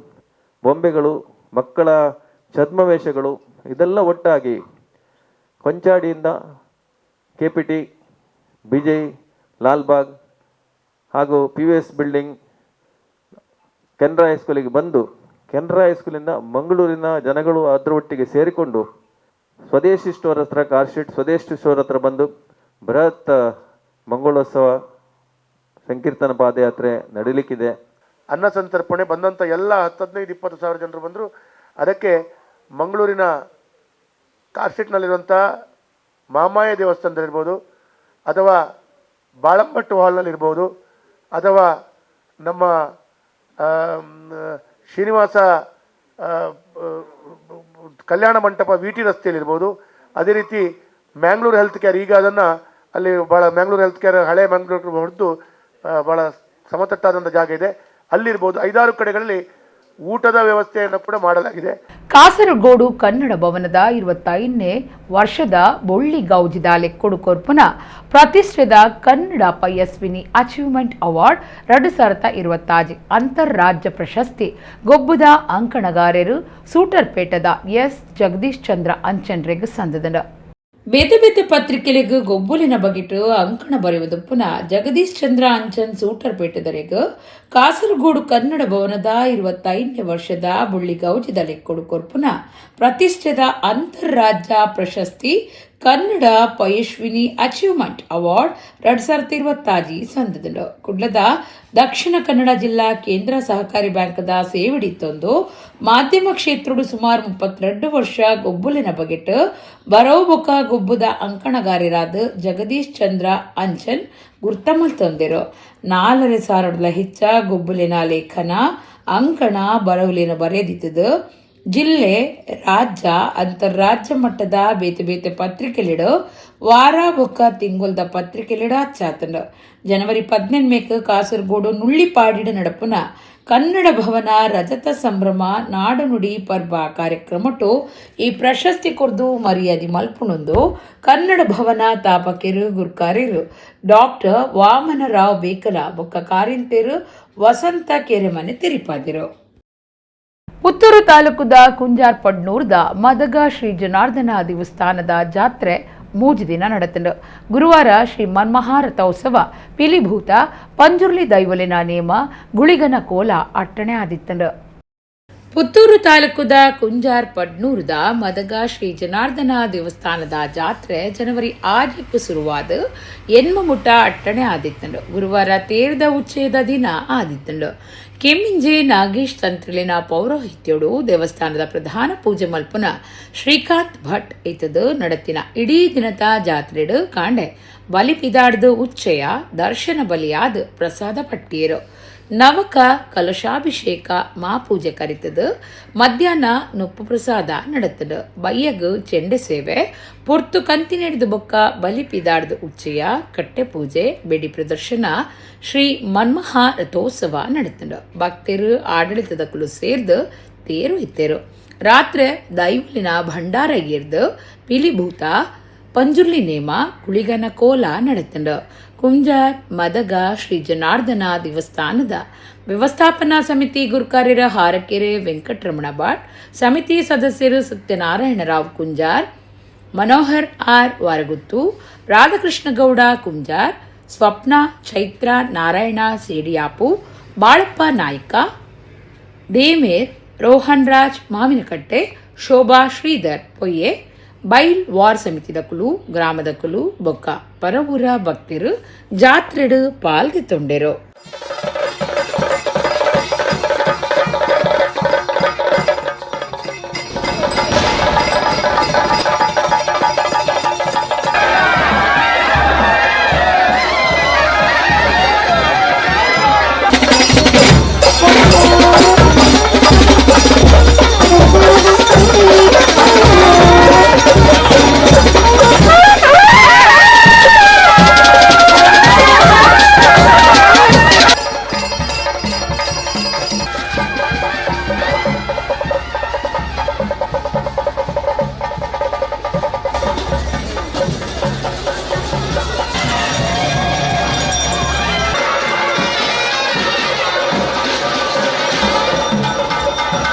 ಬೊಂಬೆಗಳು, ಮಕ್ಕಳ ಛದ್ಮವೇಷಗಳು ಇದೆಲ್ಲ ಒಟ್ಟಾಗಿ ಕೊಂಚಾಡಿಯಿಂದ ಕೆಪಿಟಿ, ಬಿಜೈ, ಲಾಲ್ಬಾಗ್ ಹಾಗೂ PVS building, Canara ಹೈಸ್ಕೂಲಿಗೆ ಬಂದು ಕೆನರಾ ಹೈಸ್ಕೂಲಿಂದ ಮಂಗಳೂರಿನ ಜನಗಳು ಅದರ ಒಟ್ಟಿಗೆ ಸೇರಿಕೊಂಡು ಸ್ವದೇಶಿ ಸ್ಟೋರ್ ಹತ್ರ, ಕಾರ್ ಸ್ಟ್ರೀಟ್ ಸ್ವದೇಶಿ ಸ್ಟೋರ್ ಹತ್ರ ಬಂದು ಬೃಹತ್ ಮಂಗಳೋತ್ಸವ ಸಂಕೀರ್ತನ ಪಾದಯಾತ್ರೆ ನಡೀಲಿಕ್ಕಿದೆ. ಅನ್ನ ಸಂತರ್ಪಣೆ ಬಂದಂಥ ಎಲ್ಲ 10, 15, 20 ಸಾವಿರ ಜನರು ಬಂದರು. ಅದಕ್ಕೆ ಮಂಗಳೂರಿನ ಕಾರ್ ಸ್ಟ್ರೀಟ್ನಲ್ಲಿರುವಂಥ ಮಾಮಾಯ ದೇವಸ್ಥಾನದಲ್ಲಿರ್ಬೋದು, ಅಥವಾ ಬಾಳಂಬಟ್ಟು ಹಾಲ್ನಲ್ಲಿರ್ಬೋದು, ಅಥವಾ ನಮ್ಮ ಶ್ರೀನಿವಾಸ ಕಲ್ಯಾಣ ಮಂಟಪ VT ರಸ್ತೆಯಲ್ಲಿರ್ಬೋದು, ಅದೇ ರೀತಿ ಮ್ಯಾಂಗ್ಳೂರು ಹೆಲ್ತ್ ಕೇರ್, ಈಗ ಅದನ್ನು ಅಲ್ಲಿ ಭಾಳ ಮ್ಯಾಂಗ್ಳೂರು ಹೆಲ್ತ್ ಕೇರ್ ಹಳೆ ಮ್ಯಾಂಗ್ಳೂರು ಹೊಡೆದು ಭಾಳ ಸಮತಟ್ಟಾದಂಥ ಜಾಗ ಇದೆ, ಅಲ್ಲಿರ್ಬೋದು. 5-6 ಕಡೆಗಳಲ್ಲಿ ಊಟದ ವ್ಯವಸ್ಥೆಯನ್ನು ಕೂಡ ಮಾಡಲಾಗಿದೆ. ಕಾಸರಗೋಡು ಕನ್ನಡ ಭವನದ 25ನೇ ವರ್ಷದ ಬೊಳ್ಳಿ ಗೌಜಿದ ಲೆಕ್ಕೊಡು ಕೊರ್ಪುನ ಪ್ರತಿಷ್ಠಿತ ಕನ್ನಡ ಪಯಸ್ವಿನಿ ಅಚೀವ್ಮೆಂಟ್ ಅವಾರ್ಡ್ 2026 ಅಂತಾರಾಜ್ಯ ಪ್ರಶಸ್ತಿ ಗೊಬ್ಬುದ ಅಂಕಣಗಾರರು ಸೂಟರ್ಪೇಟದ ಎಸ್ ಜಗದೀಶ್ ಚಂದ್ರ ಅಂಚನ್ರೆಗ್ ಸಂದದನ. ಬೇತೆ ಬೇತೆ ಪತ್ರಿಕೆಲೆಗ್ ಗೊಬ್ಬುಲಿನ ಬಗೆಟ್ ಅಂಕಣ ಬರೆಯುವುದು ಪುನಃ ಜಗದೀಶ್ ಚಂದ್ರ ಅಂಚನ್ ಸೂಟರ್ಪೇಟೆದರೆಗ್ ಕಾಸರಗೋಡು ಕನ್ನಡ ಭವನದ 25ನೇ ವರ್ಷದ ಬುಳ್ಳಿ ಗೌಜಿದ ಲೆಕ್ಕೊಡು ಕೊರ್ಪುನ ಪ್ರತಿಷ್ಠಿತ ಅಂತಾರಾಜ್ಯ ಪ್ರಶಸ್ತಿ ಕನ್ನಡ ಪಯಸ್ವಿನಿ ಅಚೀವ್ಮೆಂಟ್ ಅವಾರ್ಡ್ 2026 ಸಂದದನು. ಕುಡ್ಲದ ದಕ್ಷಿಣ ಕನ್ನಡ ಜಿಲ್ಲಾ ಕೇಂದ್ರ ಸಹಕಾರಿ ಬ್ಯಾಂಕ್ದ ಸೇವಡಿತ್ತೊಂದು ಮಾಧ್ಯಮ ಕ್ಷೇತ್ರಡು ಸುಮಾರು 32 ವರ್ಷ ಗೊಬ್ಬುಲಿನ ಬಗೆಟ್ ಬರೋಬೊಕ ಗೊಬ್ಬುದ ಅಂಕಣಗಾರರಾದ ಜಗದೀಶ್ ಚಂದ್ರ ಅಂಚನ್ ಗುರ್ತಮಲ್ ತಂದಿರು. 4,500 ಹೆಚ್ಚ ಗೊಬ್ಬುಲಿನ ಲೇಖನ ಅಂಕಣ ಬರವುಲಿನ ಬರೆದಿತ್ತದು. ಜಿಲ್ಲೆ ರಾಜ್ಯ ಅಂತರ್ರಾಜ್ಯ ಮಟ್ಟದ ಬೇತೆ ಬೇತೆ ಪತ್ರಿಕೆಲಿಡು ವಾರ ಬೊಕ್ಕ ತಿಂಗೊಲ್ದ ಪತ್ರಿಕೆಲಿಡು ಅಚ್ಚಾತಂಡು. ಜನವರಿ 18 ಕಾಸರಗೋಡು ನುಳ್ಳಿಪಾಡಿಡು ನಡಪುನ ಕನ್ನಡ ಭವನ ರಜತ ಸಂಭ್ರಮ ನಾಡುನುಡಿ ಪರ್ವ ಕಾರ್ಯಕ್ರಮಟು ಈ ಪ್ರಶಸ್ತಿ ಕೊರ್ದು ಮರ್ಯಾದೆ ಮಲ್ಪುಣೊಂದು ಕನ್ನಡ ಭವನ ತಾಪಕೆರು ಗುರ್ಕಾರಿರು ಡಾಕ್ಟರ್ ವಾಮನರಾವ್ ಬೇಕಲ ಬೊಕ್ಕ ಕಾರಿಂತೇರು ವಸಂತ ಕೆರೆಮನೆ ತೆರಿಪಾದಿರು. ಪುತ್ತೂರು ತಾಲೂಕುದ ಕುಂಜಾರ್ ಪಡ್ನೂರ್ದ ಮದಗ ಶ್ರೀ ಜನಾರ್ದನ ದೇವಸ್ಥಾನದ ಜಾತ್ರೆ 3 ದಿನ ನಡೆತಂಡು. ಗುರುವಾರ ಶ್ರೀ ಮನ್ಮಹಾರಥೋತ್ಸವ, ಪಿಲಿಭೂತ, ಪಂಜುರ್ಲಿ ದೈವಲಿನ ನೇಮ, ಗುಳಿಗನ ಕೋಲ ಅಟ್ಟಣೆ ಆದಿತ್ತಂಡು. ಪುತ್ತೂರು ತಾಲೂಕುದ ಕುಂಜಾರ್ ಪಡ್ನೂರ್ದ ಮದಗ ಶ್ರೀ ಜನಾರ್ದನ ದೇವಸ್ಥಾನದ ಜಾತ್ರೆ ಜನವರಿ 6 ಶುರುವಾದ ಎನ್ಮುಟ ಅಟ್ಟಣೆ ಆದಿತ್ತಂಡು. ಗುರುವಾರ ತೇರ್ದ ಉಚ್ಚಯದ ದಿನ ಆದಿತ್ತಂಡು. ಕೆಮ್ಮಿಂಜೆ ನಾಗೇಶ್ ತಂತ್ರಿಲಿನ ಪೌರೋಹಿತ್ಯಡು ದೇವಸ್ಥಾನದ ಪ್ರಧಾನ ಪೂಜೆ ಮಲ್ಪುನ ಶ್ರೀಕಾಂತ್ ಭಟ್ ಇತದು ನಡತಿನ ಇಡೀ ದಿನದ ಜಾತ್ರೆಡು ಕಾಂಡೆ ಬಲಿಪಿದಾಡ್ದು ಉಚ್ಚಯ ದರ್ಶನ ಬಲಿಯಾದ ಪ್ರಸಾದ ಪಟ್ಟಿಯರು. ನವಕ ಕಲಶಾಭಿಷೇಕ ಮಾಪೂಜೆ ಕರಿತದು. ಮಧ್ಯಾಹ್ನ ನುಪ್ಪು ಪ್ರಸಾದ ನಡತದು. ಬಯ್ಯಗು ಚೆಂಡೆ ಸೇವೆ ಪೊರ್ತು ಕಂತಿ ನಡೆದು ಬೊಕ್ಕ ಬಲಿಪಿದಾಡ್ದು ಉಚ್ಚಯ ಕಟ್ಟೆ ಪೂಜೆ ಬೆಡಿ ಪ್ರದರ್ಶನ ಶ್ರೀ ಮನ್ಮಹ ರಥೋತ್ಸವ ನಡತಂಡು. ಭಕ್ತರು ಆಡಳಿತದ ಕುಲು ಸೇರ್ದು ತೇರು ಇತ್ತೇರು. ರಾತ್ರಿ ದೈವಲಿನ ಭಂಡಾರ ಏರ್ದು ಪಿಲಿಭೂತ ಪಂಜುರ್ಲಿ ನೇಮ ಕುಳಿಗನ ಕೋಲ ನಡತಂಡು. ಕುಂಜಾರ್ ಮದಗ ಶ್ರೀ ಜನಾರ್ದನ ದೇವಸ್ಥಾನದ ವ್ಯವಸ್ಥಾಪನಾ ಸಮಿತಿ ಗುರುಕಾರ್ಯರ ಹಾರಕೆರೆ ವೆಂಕಟರಮಣ ಭಟ್, ಸಮಿತಿ ಸದಸ್ಯರು ಸತ್ಯನಾರಾಯಣರಾವ್ ಕುಂಜಾರ್, ಮನೋಹರ್ ಆರ್ ವಾರಗುತ್ತು, ರಾಧಾಕೃಷ್ಣಗೌಡ ಕುಂಜಾರ್, ಸ್ವಪ್ನ ಚೈತ್ರ ನಾರಾಯಣ ಸೇಡಿಯಾಪು, ಬಾಳಪ್ಪ ನಾಯ್ಕ ದೇಮೇರ್, ರೋಹನ್ ರಾಜ್ ಮಾವಿನಕಟ್ಟೆ, ಶೋಭಾ ಶ್ರೀಧರ್ ಪೊಯ್ಯೆ, ಬೈಲ್ ವಾರ್ ಸಮಿತಿದ ಕುಲು, ಗ್ರಾಮದ ಕುಲು, ಬೊಕ್ಕ ಪರವೂರ ಭಕ್ತರು ಜಾತ್ರೆಡು ಪಾಲ್ಗೆತೊಂಡೆರು.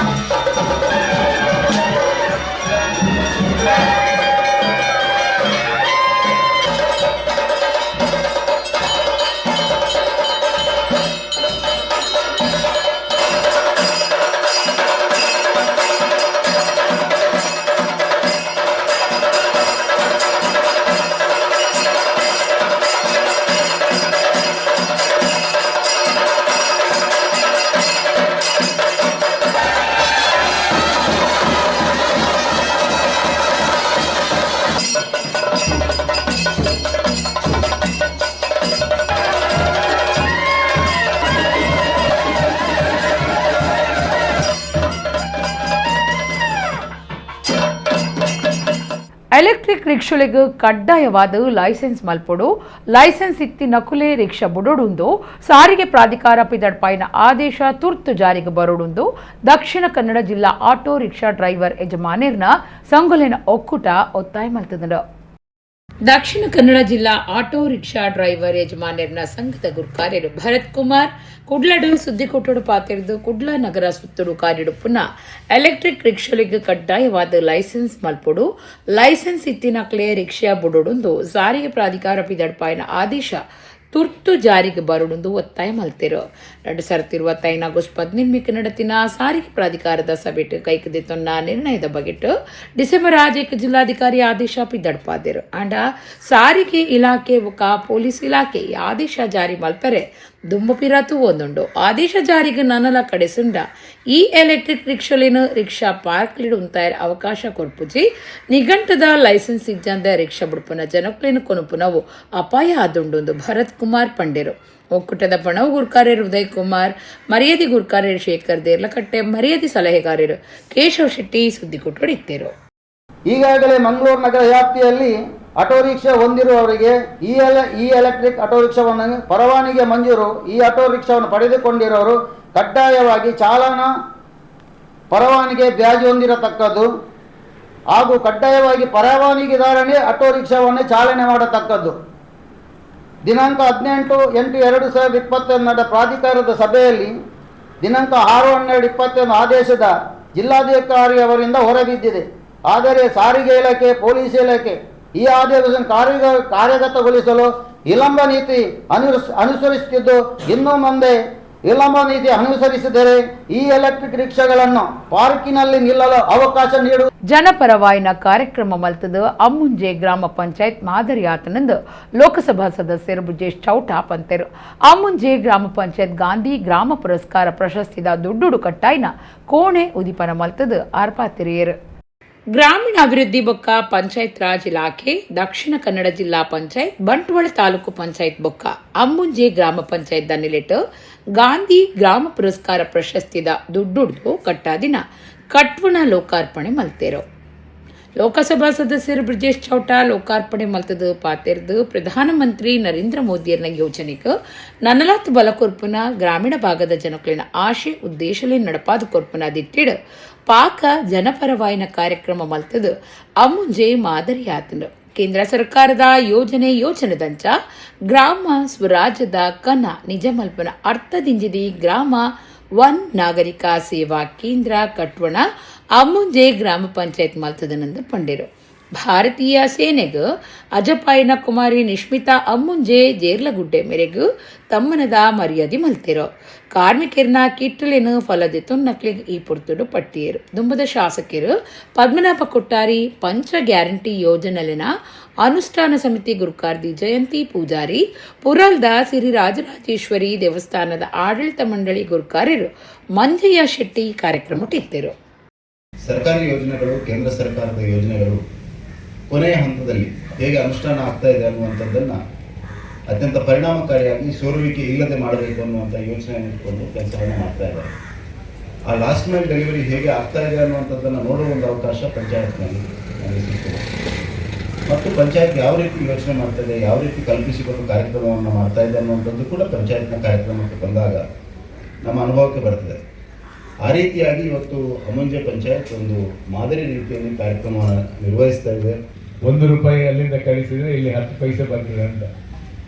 ಎಲೆಕ್ಟ್ರಿಕ್ ರಿಕ್ಷಾಗಳಿಗೆ ಕಡ್ಡಾಯವಾದ ಲೈಸೆನ್ಸ್ ಮಲ್ಪೊಡು, ಲೈಸೆನ್ಸ್ ಇತ್ತಿ ನಕುಲೆ ರಿಕ್ಷಾ ಬುಡೋಡುಂದು ಸಾರಿಗೆ ಪ್ರಾಧಿಕಾರ ಪಿದಡ್ಪಾಯಿನ ಆದೇಶ ತುರ್ತು ಜಾರಿಗೆ ಬರೋಡುಂದು ದಕ್ಷಿಣ ಕನ್ನಡ ಜಿಲ್ಲಾ auto rickshaw driver ಯಜಮಾನಿರ್ನ ಸಂಗೊಲೆನ ಒಕ್ಕೂಟ ಒತ್ತಾಯ ಮಲ್ತದಂಡು. ದಕ್ಷಿಣ ಕನ್ನಡ ಜಿಲ್ಲಾ auto rickshaw driver ಯಜಮಾನ್ಯರ್ನ ಸಂಘದ ಗುರ್ಕಾರ್ಯರು ಭರತ್ ಕುಮಾರ್ ಕುಡ್ಲಡು ಸುದ್ದಿಕೊಟ್ಟಡು ಪಾತಿರ್ದು ಕುಡ್ಲ ನಗರ ಸುತ್ತಡು ಕಾರಿಡು ಪುನಃ ಎಲೆಕ್ಟ್ರಿಕ್ ರಿಕ್ಷಾಲಿಗೆ ಕಡ್ಡಾಯವಾದ ಲೈಸೆನ್ಸ್ ಮಲ್ಪೊಡು, ಲೈಸೆನ್ಸ್ ಇತ್ತಿನಕ್ಲೆ ರಿಕ್ಷಾ ಬುಡೋಡುಂದು ಸಾರಿಗೆ ಪ್ರಾಧಿಕಾರ ಪಿದಡ್ಪಾಯಿನ ಆದೇಶ ತುರ್ತು ಜಾರಿಗೆ ಬರೋಡುಂದು ಒತ್ತಾಯ ಮಲ್ತಿರು. 2025 ಆಗಸ್ಟ್ 18 ನಡೆತಿನ ಸಾರಿಗೆ ಪ್ರಾಧಿಕಾರದ ಸಭೆಟ್ ಕೈಕುದೆತೊನ್ನ ನಿರ್ಣಯದ ಬಗೆಟ್ ಡಿಸೆಂಬರ್ 6 ಜಿಲ್ಲಾಧಿಕಾರಿ ಆದೇಶ ಪಿದಡ್ಪಾದಿರು. ಅಂಡ ಸಾರಿಗೆ ಇಲಾಖೆ ಬೊಕ್ಕ ಪೊಲೀಸ್ ಇಲಾಖೆ ಈ ಆದೇಶ ಜಾರಿ ಮಲ್ಪೆರೆ ದುಂಬಪಿರಾತು ಒಂದುಂಡು. ಆದೇಶ ಜಾರಿಗೆ ನನಲ ಕಡೆಸುಂಡ ಈ ಎಲೆಕ್ಟ್ರಿಕ್ ರಿಕ್ಷಾಲಿನ ರಿಕ್ಷಾ ಪಾರ್ಕ್ಲಿಡು ಉಂತಾಯರ್ ಅವಕಾಶ ಕೊರ್ಪುಜಿ. ನಿಘಂಟದ ಲೈಸೆನ್ಸ್ ಇಜ್ಜಂದ ರಿಕ್ಷಾ ಬುಡ್ಪುನ ಜನಕ್ಲೇನು ಕೊನುಪುನವು ಅಪಾಯ ಆದುಂಡು ಭರತ್ Kumar ಪಂಡೆರು. ಒಕ್ಕೂಟದ ಪಣವು ಗುರ್ಕಾರ್ಯರು ಉದಯ್ ಕುಮಾರ್, ಮರ್ಯಾದೆ ಗುರ್ಕಾರ್ಯರು ಶೇಖರ್ ದೇರ್ಲಕಟ್ಟೆ, ಮರ್ಯಾದೆ ಸಲಹೆಗಾರರು ಕೇಶವ್ ಶೆಟ್ಟಿ ಸುದ್ದಿಕೂಟಡಿತ್ತೇರು. ಈಗಾಗಲೇ ಮಂಗಳೂರು ನಗರ ವ್ಯಾಪ್ತಿಯಲ್ಲಿ ಆಟೋ ರಿಕ್ಷಾ ಹೊಂದಿರುವವರಿಗೆ ಈ ಎಲೆಕ್ಟ್ರಿಕ್ ಆಟೋ ರಿಕ್ಷಾವನ್ನು ಪರವಾನಗಿ ಮಂಜೂರು. ಈ ಆಟೋ ರಿಕ್ಷಾವನ್ನು ಪಡೆದುಕೊಂಡಿರೋರು ಕಡ್ಡಾಯವಾಗಿ ಚಾಲನಾ ಪರವಾನಗಿ ಬ್ಯಾಜ್ ಹೊಂದಿರತಕ್ಕದ್ದು ಹಾಗೂ ಕಡ್ಡಾಯವಾಗಿ ಪರವಾನಗಿದಾರನೇ ಆಟೋ ರಿಕ್ಷಾವನ್ನು ಚಾಲನೆ ಮಾಡತಕ್ಕದ್ದು. ದಿನಾಂಕ 18/8/2021 ಪ್ರಾಧಿಕಾರದ ಸಭೆಯಲ್ಲಿ ದಿನಾಂಕ 6/12/21 ಆದೇಶದ ಜಿಲ್ಲಾಧಿಕಾರಿಯವರಿಂದ ಹೊರಬಿದ್ದಿದೆ. ಆದರೆ ಸಾರಿಗೆ ಇಲಾಖೆ, ಪೊಲೀಸ್ ಇಲಾಖೆ ಈ ಆದೇಶವನ್ನು ಕಾರ್ಯಗತಗೊಳಿಸಲು ವಿಳಂಬ ನೀತಿ ಅನುಸರಿಸುತ್ತಿದ್ದು, ಇನ್ನು ಮುಂದೆ ವಿಳಂಬ ನೀತಿ ಅನುಸರಿಸಿದರೆ ಈ ಎಲೆಕ್ಟ್ರಿಕ್ ರಿಕ್ಷಾಗಳನ್ನು ಪಾರ್ಕಿನಲ್ಲಿ ನಿಲ್ಲಲು ಅವಕಾಶ ನೀಡುವ ಜನಪರವಾಯಿನ ಕಾರ್ಯಕ್ರಮ ಮಲ್ತದ ಅಮ್ಮುಂಜೆ ಗ್ರಾಮ ಪಂಚಾಯತ್ ಮಾದರಿ ಆತನಂದು ಲೋಕಸಭಾ ಸದಸ್ಯರು ಬುಜೇಶ್ ಚೌಟ ಪಂತೆರು. ಅಮ್ಮುಂಜೆ ಗ್ರಾಮ ಪಂಚಾಯತ್ ಗಾಂಧಿ ಗ್ರಾಮ ಪುರಸ್ಕಾರ ಪ್ರಶಸ್ತಿದ ದುಡ್ಡುಡು ಕಟ್ಟಾಯಿನ ಕೋಣೆ ಉದಿಪನ ಮಲ್ತದ ಆರ್ಪಾತಿರಿಯರು. ಗ್ರಾಮೀಣಾಭಿವೃದ್ಧಿ ಬೊಕ್ಕ ಪಂಚಾಯತ್ ರಾಜ್ ಇಲಾಖೆ, ದಕ್ಷಿಣ ಕನ್ನಡ ಜಿಲ್ಲಾ ಪಂಚಾಯತ್, ಬಂಟ್ವಾಳ ತಾಲೂಕು ಪಂಚಾಯತ್ ಬೊಕ್ಕ ಅಮ್ಮುಂಜೆ ಗ್ರಾಮ ಪಂಚಾಯತ್ ದನ್ನಿಲೆಟ್ಟು ಗಾಂಧಿ ಗ್ರಾಮ ಪುರಸ್ಕಾರ ಪ್ರಶಸ್ತಿದ ದುಡ್ಡುಡ್ದು ಕಟ್ಟಾದಿನ ಕಟ್ವಣ ಲೋಕಾರ್ಪಣೆ ಮಲ್ತೇರು. ಲೋಕಸಭಾ ಸದಸ್ಯರು ಬ್ರಿಜೇಶ್ ಚೌಟ ಲೋಕಾರ್ಪಣೆ ಮಲ್ತದು ಪಾತೆರ್ದು ಪ್ರಧಾನಮಂತ್ರಿ ನರೇಂದ್ರ ಮೋದಿಯರ್ನ ಯೋಜನೆಗೆ ನನ್ನಲಾತ್ ಬಲಕೊರ್ಪುನ ಗ್ರಾಮೀಣ ಭಾಗದ ಜನಕಲಿನ ಆಶೆ ಉದ್ದೇಶಲಿ ನಡಪಾದ ಕೊರ್ಪುನ ದಿಟ್ಟಿಡು ಪಾಕ ಜನಪರವಾಯಿನ ಕಾರ್ಯಕ್ರಮ ಮಲ್ತದು ಅಮ್ಮುಂಜೆ ಮಾದರಿಯಾತನು. ಕೇಂದ್ರ ಸರ್ಕಾರದ ಯೋಜನೆ ಯೋಜನೆದಂಚ ಗ್ರಾಮ ಸ್ವರಾಜ್ಯದ ಕನ ನಿಜಮಲ್ಪನ ಅರ್ಥದಿಂಜಿದಿ ಗ್ರಾಮ ಒನ್ ನಾಗರಿಕ ಸೇವಾ ಕೇಂದ್ರ ಕಟ್ವಣ ಅಮ್ಮುಂಜೆ ಗ್ರಾಮ ಪಂಚಾಯತ್ ಮಲ್ತದನಂದು ಪಂಡಿರು. ಭಾರತೀಯ ಸೇನೆಗೆ ಅಜಪಾಯಿನ ಕುಮಾರಿ ನಿಶ್ಮಿತಾ ಅಮ್ಮುಂಜೆ ಜೇರ್ಲಗುಡ್ಡೆ ಮೇರೆಗೂ ತಮ್ಮನದ ಮರ್ಯಾದೆ ಮಲ್ತಿರೋ. ಕಾರ್ಮಿಕರ್ನ ಕಿಟ್ಟಲೇನು ಫಲದಿತ್ತು ನಕ್ಲಿಗೆ ಈ ಪುರ್ತುಡು ಪಟ್ಟಿಯರು. ದುಂಬದ ಶಾಸಕರು ಪದ್ಮನಾಭ ಕೊಟ್ಟಾರಿ, ಪಂಚ ಗ್ಯಾರಂಟಿ ಯೋಜನೆಲಿನ ಅನುಷ್ಠಾನ ಸಮಿತಿ ಗುರುಕಾರ್ದಿ ಜಯಂತಿ ಪೂಜಾರಿ, ಪುರಲ್ದ ಸಿರಿ ರಾಜರಾಜೇಶ್ವರಿ ದೇವಸ್ಥಾನದ ಆಡಳಿತ ಮಂಡಳಿ ಗುರುಕಾರ್ಯರು ಮಂಜಯ್ಯ ಶೆಟ್ಟಿ ಕಾರ್ಯಕ್ರಮ ಇತ್ತಿರು. ಸರ್ಕಾರಿ ಯೋಜನೆಗಳು, ಕೇಂದ್ರ ಸರ್ಕಾರದ ಯೋಜನೆಗಳು ಕೊನೆಯ ಹಂತದಲ್ಲಿ ಹೇಗೆ ಅನುಷ್ಠಾನ ಆಗ್ತಾ ಇದೆ ಅನ್ನುವಂಥದ್ದನ್ನು ಅತ್ಯಂತ ಪರಿಣಾಮಕಾರಿಯಾಗಿ ಸೋರುವಿಕೆ ಇಲ್ಲದೆ ಮಾಡಬೇಕು ಅನ್ನುವಂಥ ಯೋಚನೆಯನ್ನು ಇಟ್ಕೊಂಡು ಕೆಲಸವನ್ನು ಮಾಡ್ತಾ ಇದ್ದಾರೆ. ಆ last mile delivery ಹೇಗೆ ಆಗ್ತಾ ಇದೆ ಅನ್ನುವಂಥದ್ದನ್ನು ನೋಡುವ ಒಂದು ಅವಕಾಶ ಪಂಚಾಯತ್ನಲ್ಲಿ ನನಗೆ ಸಿಗ್ತದೆ. ಮತ್ತು ಪಂಚಾಯತ್ ಯಾವ ರೀತಿ ಯೋಚನೆ ಮಾಡ್ತಾ ಇದೆ, ಯಾವ ರೀತಿ ಕಲ್ಪಿಸಿಕೊಂಡು ಕಾರ್ಯಕ್ರಮವನ್ನು ಮಾಡ್ತಾ ಇದೆ ಅನ್ನುವಂಥದ್ದು ಕೂಡ ಪಂಚಾಯತ್ನ ಕಾರ್ಯಕ್ರಮಕ್ಕೆ ಬಂದಾಗ ನಮ್ಮ ಅನುಭವಕ್ಕೆ ಬರ್ತದೆ. ಆ ರೀತಿಯಾಗಿ ಇವತ್ತು ಅಮ್ಮುಂಜೆ ಪಂಚಾಯತ್ ಒಂದು ಮಾದರಿ ರೀತಿಯಲ್ಲಿ ಕಾರ್ಯಕ್ರಮವನ್ನು ನಿರ್ವಹಿಸ್ತಾ ಇದೆ. 1 ರೂಪಾಯಿ ಅಲ್ಲಿಂದ ಕಳಿಸಿದರೆ ಇಲ್ಲಿ 10 ಪೈಸೆ ಬರ್ತದೆ ಅಂತ,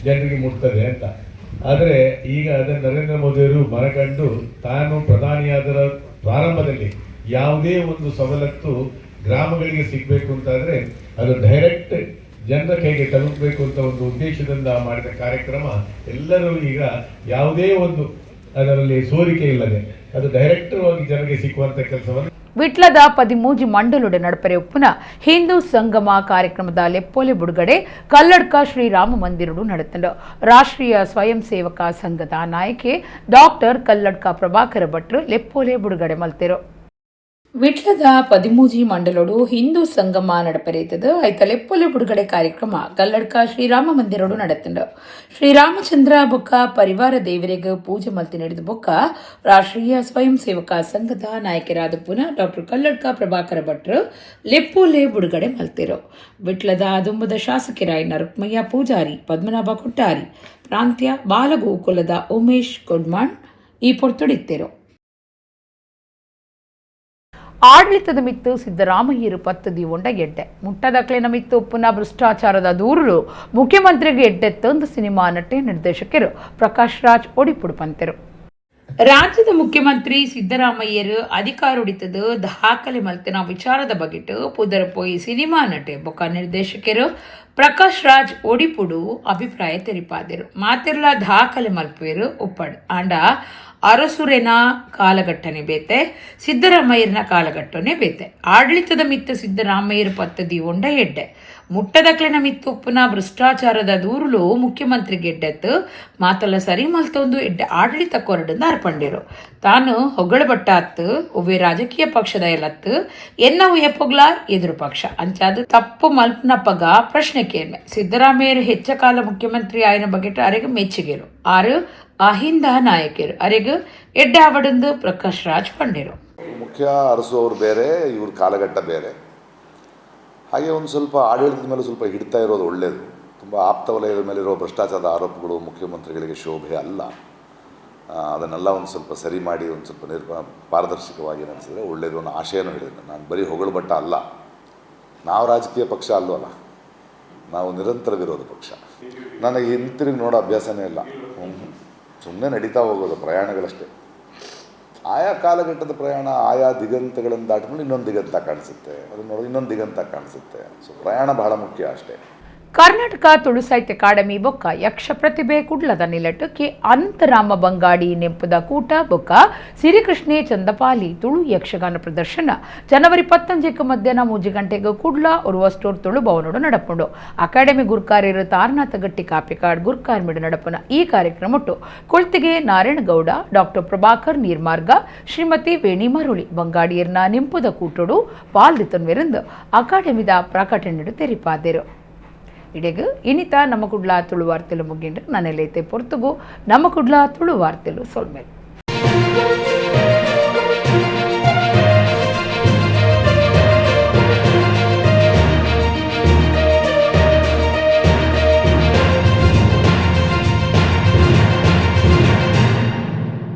ಜನರಿಗೆ ಮುಟ್ತದೆ ಅಂತ. ಆದರೆ ಈಗ ಅದನ್ನು ನರೇಂದ್ರ ಮೋದಿಯವರು ಮನಗಂಡು ತಾನು ಪ್ರಧಾನಿಯಾದರ ಪ್ರಾರಂಭದಲ್ಲಿ ಯಾವುದೇ ಒಂದು ಸವಲತ್ತು ಗ್ರಾಮಗಳಿಗೆ ಸಿಗಬೇಕು ಅಂತಾದರೆ ಅದು ಡೈರೆಕ್ಟ್ ಜನರ ಕೈಗೆ ತಲುಪಬೇಕು ಅಂತ ಒಂದು ಉದ್ದೇಶದಿಂದ ಮಾಡಿದ ಕಾರ್ಯಕ್ರಮ. ಎಲ್ಲರೂ ಈಗ ಯಾವುದೇ ಒಂದು ಅದರಲ್ಲಿ ಸೋರಿಕೆ ಇಲ್ಲದೆ ಅದು ಡೈರೆಕ್ಟ್ ಆಗಿ ಜನರಿಗೆ ಸಿಕ್ಕುವಂಥ ಕೆಲಸವನ್ನು. ವಿಟ್ಲದ 13 ಮಂಡಲುಡೆ ನಡಪರೆ ಉಪ್ಪುನ ಹಿಂದೂ ಸಂಗಮ ಕಾರ್ಯಕ್ರಮದ ಲೆಪ್ಪೋಲೆ ಬುಡುಗಡೆ ಕಲ್ಲಡ್ಕ ಶ್ರೀರಾಮ ಮಂದಿರಡು ನಡೆತಂಡು. ರಾಷ್ಟ್ರೀಯ ಸ್ವಯಂ ಸೇವಕ ಸಂಘದ ನಾಯಕಿ ಡಾಕ್ಟರ್ ಕಲ್ಲಡ್ಕ ಪ್ರಭಾಕರ ಭಟ್ರು ಲೆಪ್ಪೋಲೆ ಬುಡುಗಡೆ ಮಲ್ತಿರು. ವಿಟ್ಲದ 13 ಮಂಡಲೋಡು ಹಿಂದೂ ಸಂಗಮ ನಡಪರೆಯುತ್ತದೆ. ಐತ ಲೆಪ್ಪೋಲೆ ಬುಡುಗಡೆ ಕಾರ್ಯಕ್ರಮ ಕಲ್ಲಡ್ಕ ಶ್ರೀರಾಮ ಮಂದಿರಡು ನಡೆತಂಡು. ಶ್ರೀರಾಮಚಂದ್ರ ಬೊಕ್ಕ ಪರಿವಾರ ದೇವರಿಗೆ ಪೂಜೆ ಮಲ್ತಿ ನಡೆದ ಬೊಕ್ಕ ರಾಷ್ಟ್ರೀಯ ಸ್ವಯಂ ಸೇವಕ ಸಂಘದ ನಾಯಕರಾದ ಪುನಃ ಡಾಕ್ಟರ್ ಕಲ್ಲಡ್ಕ ಪ್ರಭಾಕರ ಭಟ್ರು ಲೆಪ್ಪೋಲೆ ಬುಡುಗಡೆ ಮಲ್ತಿರು. ವಿಟ್ಲದ ದುಂಬದ ಶಾಸಕರಾಯಿನ ರುಕ್ಮಯ್ಯ ಪೂಜಾರಿ, ಪದ್ಮನಾಭ ಕೊಟ್ಟಾರಿ, ಪ್ರಾಂತ್ಯ ಬಾಲಗೋಕುಲದ ಉಮೇಶ್ ಕೊಡ್ಮಾಣ್ ಈ ಪೊರ್ತುಡಿತ್ತಿರು. ಆಡಳಿತದ ಮಿತ್ತು ಸಿದ್ದರಾಮಯ್ಯರು ಪತ್ತು ದಿವೊಂಡ ಎಡ್ಡೆ ಮುಟ್ಟದಕ್ಲಿನ ಮಿತ್ತು ಪುನಃ ಭ್ರಷ್ಟಾಚಾರದ ದೂರರು ಮುಖ್ಯಮಂತ್ರಿಗೆ ಎಡ್ಡೆ ತಂದು ಸಿನಿಮಾ ನಟೆ ನಿರ್ದೇಶಕರು ಪ್ರಕಾಶ್ ರಾಜ್ ಒಡಿಪುಡು ಪಂತೆರು. ರಾಜ್ಯದ ಮುಖ್ಯಮಂತ್ರಿ ಸಿದ್ದರಾಮಯ್ಯರು ಅಧಿಕಾರೊಡಿತದ ದಾಖಲೆ ಮಲ್ತಿನ ವಿಚಾರದ ಬಗೆಟ್ ಪುದರಪೋಯಿ ಸಿನಿಮಾ ನಟೆ ಬೊಕ್ಕ ನಿರ್ದೇಶಕರು ಪ್ರಕಾಶ್ ರಾಜ್ ಒಡಿಪುಡು ಅಭಿಪ್ರಾಯ ತೆರಿಪಾದರು. ಮಾತೆರ್ಲ ದಾಖಲೆ ಮಲ್ಪೇರು ಒಪ್ಪಡ್ ಆಂಡ ಅರಸುರೆನ ಕಾಲಘಟ್ಟನೆ ಬೇತೆ, ಸಿದ್ದರಾಮಯ್ಯನ ಕಾಲಘಟ್ಟನೆ ಬೇತೆ. ಆಡಳಿತದ ಮಿತ್ತ ಸಿದ್ದರಾಮಯ್ಯರ ಪತ್ತ ದೀವೊಂಡ ಎಡ್ಡೆ, ಮುಟ್ಟದಕ್ಲೆನ ಮಿತ್ತೊಪ್ಪುನ ಭ್ರಷ್ಟಾಚಾರದ ದೂರುಲು ಮುಖ್ಯಮಂತ್ರಿ ಗೆಡ್ಡೆತ್ತು ಮಾತಲ್ಲ ಸರಿ ಮಲ್ತೊಂದು ಎಡ್ಡೆ ಆಡಳಿತ ಕೊರಡಂದು ಅರ್ಪಂಡಿರು. ತಾನು ಹೊಗಳಬಟ್ಟಾತ್ತು ಒವ್ವೆ ರಾಜಕೀಯ ಪಕ್ಷದ ಎಲ್ಲತ್ತು ಎನ್ನವು ಎಪ್ಪೊಗ್ಲ ಎದುರು ಪಕ್ಷ ಅಂಚಾದ ತಪ್ಪು ಮಲ್ಪನಪ್ಪಗ ಪ್ರಶ್ನೆ ಕೇಳ್ಮೆ. ಸಿದ್ದರಾಮಯ್ಯರು ಹೆಚ್ಚ ಕಾಲ ಮುಖ್ಯಮಂತ್ರಿ ಆಯನ ಬಗೆಟ ಅರೆಗೆ ಮೆಚ್ಚುಗೆರು, ಆರು ಅಹಿಂದ ನಾಯಕರು ಅರೆಗೆ ಎಡ್ಡೆ ಆವಡಂದು ಪ್ರಕಾಶ್ ರಾಜ್ ಪಂಡಿರು. ಮುಖ್ಯ ಅರಸು ಅವರು ಬೇರೆ, ಇವ್ರ ಕಾಲಘಟ್ಟ ಬೇರೆ. ಹಾಗೆ ಒಂದು ಸ್ವಲ್ಪ ಆಡಳಿತದ ಮೇಲೆ ಸ್ವಲ್ಪ ಹಿಡ್ತಾ ಇರೋದು ಒಳ್ಳೆಯದು. ತುಂಬ ಆಪ್ತ ವಲಯದ ಮೇಲಿರೋ ಭ್ರಷ್ಟಾಚಾರದ ಆರೋಪಗಳು ಮುಖ್ಯಮಂತ್ರಿಗಳಿಗೆ ಶೋಭೆ ಅಲ್ಲ. ಅದನ್ನೆಲ್ಲ ಒಂದು ಸ್ವಲ್ಪ ಸರಿ ಮಾಡಿ ಒಂದು ಸ್ವಲ್ಪ ಪಾರದರ್ಶಕವಾಗಿ ನಡೆಸಿದ್ರೆ ಒಳ್ಳೆಯದು ಅನ್ನೋ ಆಶಯನೂ ಹೇಳಿದೆ. ನಾನು ಬರೀ ಹೊಗಳಬಟ್ಟ ಅಲ್ಲ, ನಾವು ರಾಜಕೀಯ ಪಕ್ಷ ಅಲ್ವಲ್ಲ, ನಾವು ನಿರಂತರ ವಿರೋಧ ಪಕ್ಷ. ನನಗೆ ಹಿಂತಿರುಗಿ ನೋಡೋ ಅಭ್ಯಾಸನೇ ಇಲ್ಲ, ಸುಮ್ಮನೆ ನಡೀತಾ ಹೋಗೋದು ಪ್ರಯಾಣಗಳಷ್ಟೇ. ಆಯಾ ಕಾಲಘಟ್ಟದ ಪ್ರಯಾಣ ಆಯಾ ದಿಗಂತಗಳನ್ನು ದಾಟ್ಕೊಂಡು ಇನ್ನೊಂದು ದಿಗಂತ ಕಾಣಿಸುತ್ತೆ, ಅದನ್ನು ನೋಡೋದು ಇನ್ನೊಂದು ದಿಗಂತ ಕಾಣಿಸುತ್ತೆ. ಸೊ ಪ್ರಯಾಣ ಬಹಳ ಮುಖ್ಯ ಅಷ್ಟೇ. ಕರ್ನಾಟಕ ತುಳು ಸಾಹಿತ್ಯ ಅಕಾಡೆಮಿ ಬೊಕ್ಕ ಯಕ್ಷ ಪ್ರತಿಭೆ ಕುಡ್ಲದ ನಿಲಟ್ಟು ಕೆ ಅನಂತರಾಮ ಬಂಗಾಡಿ ನೆಂಪದ ಕೂಟ ಬೊಕ್ಕ ಸಿರಿಕೃಷ್ಣೆ ಚಂದಪಾಲಿ ತುಳು ಯಕ್ಷಗಾನ ಪ್ರದರ್ಶನ ಜನವರಿ 15 ಮಧ್ಯಾಹ್ನ 3 ಗಂಟೆಗೆ ಕುಡ್ಲ ಉರ್ವ ಸ್ಟೋರ್ ತುಳು ಭವನೋಡು ನಡಪುಂಡು. ಅಕಾಡೆಮಿ ಗುರ್ಕಾರ್ಯರು ತಾರನಾಥ ಗಟ್ಟಿ ಕಾಪಿಕಾಡ್ ಗುರ್ಕಾರ್ಮಿಡು ನಡಪುನ ಈ ಕಾರ್ಯಕ್ರಮಟ್ಟು ಕೊಳ್ತಿಗೆ ನಾರಾಯಣಗೌಡ, ಡಾಕ್ಟರ್ ಪ್ರಭಾಕರ್ ನೀರ್ಮಾರ್ಗ, ಶ್ರೀಮತಿ ವೇಣಿ ಮರುಳಿ ಬಂಗಾಡಿಯರ್ನ ನೆಂಪುದ ಕೂಟೋಡು ಪಾಲ್ದಿತ್ತನ್ವೆರೆಂದು ಅಕಾಡೆಮಿದ ಪ್ರಕಟಣೆಡು ತೆರಿಪಾದರು. ಇಡೆಗು ಇನಿತ ನಮ್ಮ ಕುಡ್ಲ ತುಳು ವಾರ್ತೆಲು ಮುಗಿಂಡು ನನ್ನೆಲ್ಲೈತೆ ಪೊರ್ತುಗು ನಮ್ಮ ಕುಡ್ಲ ತುಳು ವಾರ್ತೆಲು ಸೊಲ್ಮೇಲೆ.